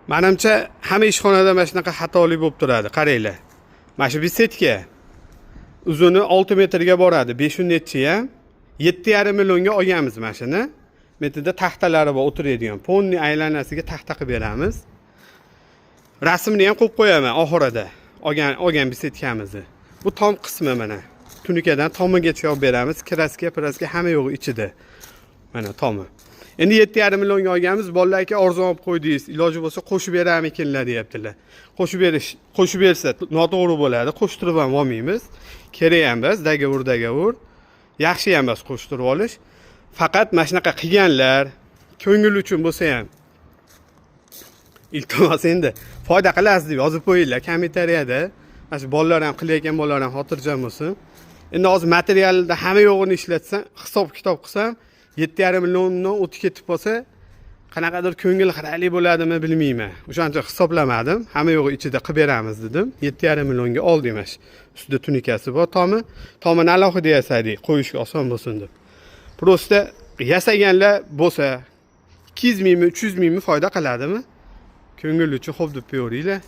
Manimcha, hamma ishxonada mana shunaqa xatolik bo'lib turadi. Qaranglar, mana shu беседка uzuni 6 metrga boradi, beshu nechi ham, 7,5 millionga olganmiz mana shuni. Bu yerda taxtalari bor, o'tiradigan, полный aylanasiga taxta qilib beramiz. Rasmini ham qo'yib qo'yaman oxirida olgan беседка mizni. Bu tom qismi, mana tunukadan tomigacha olib beramiz, краска праска hamma yo'g'i ichida. Mana tomi. Endi 7,5 millionga olganmiz. Bolalar, aka, arzon olib qo'ydingiz, iloji bo'lsa qo'shib berarmikinlar, deyaptilar. Qo'shib berish, qo'shib bersa noto'g'ri bo'ladi, qo'shtirib ham olmaymiz, kerak ham emas. Договор договор, yaxshi ham emas qo'shtirib olish. Faqat mana shunaqa qilganlar ko'ngil uchun bo'lsa ham, iltimos, endi foyda qilasiz deb yozib qo'yinglar kommentariyada. Mana shu bolalar ham, qilayotgan bolalar ham xotirjam bo'lsin. Endi hozir materialda hamma yo'g'ini ishlatsam, hisob kitob qilsam, 7,5 milliondan o'tib ketib qolsa, qanaqadir ko'ngil xiralik bo'ladimi, bilmayman. O'shaning uchun hisoblamadim, hamma yo'g'i ichida qilib beramiz dedim. 7,5 millionga oldik. Mana shu ustida tunikasi bor, tomi, tomini alohida yasadik, qo'yishga oson bo'lsin deb. Просто yasaganlar bo'lsa, 200 mingmi, 300 mingmi foyda qiladimi, ko'ngil uchun xo'p deb qo'yaveringlar.